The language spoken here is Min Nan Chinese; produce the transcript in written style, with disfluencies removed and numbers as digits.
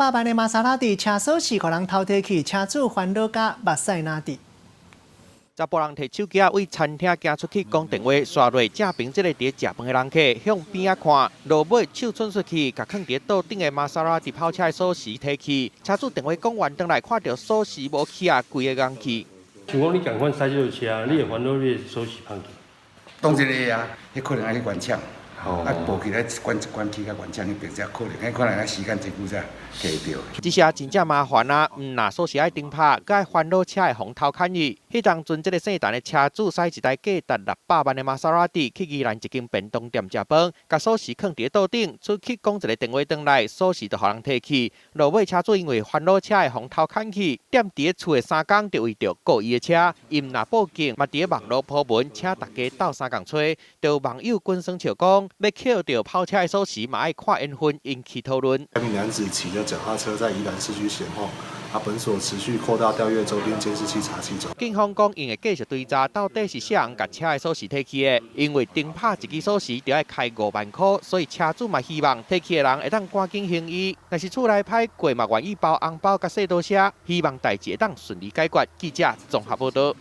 百萬的瑪莎拉蒂車鎖匙予人偷提去，車主煩惱甲目屎藍滴。查埔人提手機仔對餐廳行出去講電話，紲落正爿這个佇咧食飯的人客向邊仔看，落尾手伸出去，共囥佇咧桌頂的瑪莎拉蒂跑車的鎖匙提去。車主電話講完，轉來看著鎖匙無去啊，規个戇去。像講你仝款駛這個車，你會煩惱你的鎖匙放去？當然會啊，彼可能愛去原廠，啊，報起來關關去較原廠彼爿才可能，彼可能愛時間真久才提著。這下真正麻煩啊！毋若鎖匙愛重拍，閣愛煩惱車會予偷牽去。彼當陣，這个姓陳的車主駛一台價值六百萬的瑪莎拉蒂去宜蘭一間便當店食飯，共鎖匙囥佇咧桌頂，出去講一个電話轉來，鎖匙就予人提去。落尾車主因為煩惱車會予偷牽去，踮佇咧厝的三工就為著顧伊的車，伊毋若報警，嘛佇咧網路 po 文，請大家鬥相共揣。就有網友滾耍笑講，欲抾著跑車的鎖匙，嘛愛看緣分，引起討論。一名男子騎著腳踏車在宜蘭市區閒晃，啊，本所持續擴大調閱周邊監視器查緝中。警方講，𪜶會繼續追查到底是啥人共車的鎖匙提去的，因為重拍一支鎖匙就愛開五萬箍，所以車主嘛希望提去的人會當趕緊還伊。若是厝內歹過嘛願意包紅包共說多謝，希望代誌會當順利解決。記者綜合報導。